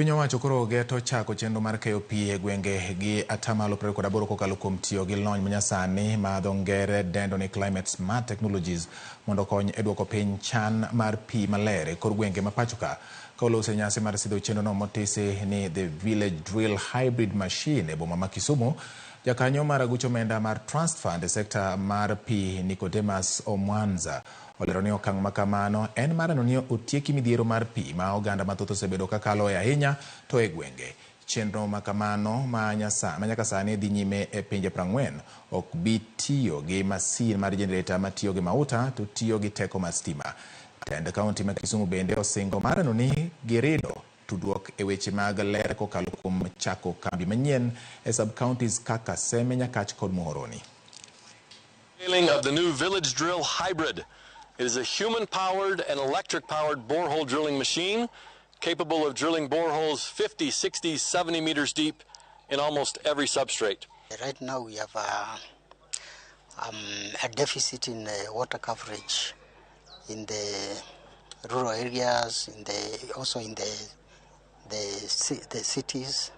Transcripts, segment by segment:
Piny owacho koro geto chako chenro mar keyo pi e gwenge gi atamalo 28 kokalo kuom tiyo gi lony manyasani ma dho ngere dendo ni Climate Smart Technologies mondo okony e duoko piny chan mar pi maler e kor gwenge ma pacho ka. Ka oloso e nyasi mar sidho chenrono motisi ni The Village Drill Hybrid Machine e boma ma Kisumu, jakanyo mar aguch omenda mar Trust Fund e sekta mar pi Nicodemus Omwanza olero ni okang' ma kamano en mar neno ni otieki midhiero mar pi ma oganda mathoth osebedo ka kaloe ahinya to e gwenge. Chenro ma kamano ma nyaka sani dhi nyime e pinje 40 ok bi tiyo gi masin mar jenereta matiyo gi mauta to tiyo gi teko mar stima. Tend kaunti ma Kisumu bende osingo mar neno ni girido tudruok e weche mag ler kokalo kuom chako kambi manyien e sub-counties kaka Seme, Nyakach kod Muhoroni. Of the new Village Drill Hybrid. It is a human-powered and electric-powered borehole drilling machine capable of drilling boreholes 50, 60, 70 meters deep in almost every substrate. Right now we have a deficit in water coverage in the rural areas, also in the cities.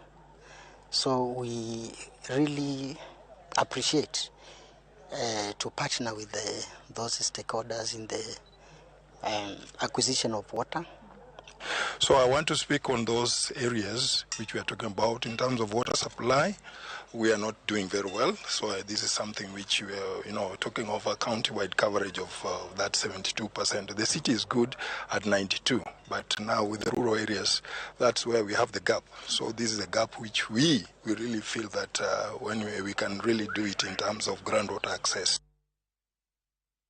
So we really appreciate to partner with those stakeholders in the acquisition of water. So I want to speak on those areas which we are talking about. In terms of water supply, we are not doing very well. So this is something which we are, talking of a county-wide coverage of that 72%. The city is good at 92, but now with the rural areas, that's where we have the gap. So this is a gap which we really feel that when we can really do it in terms of groundwater access.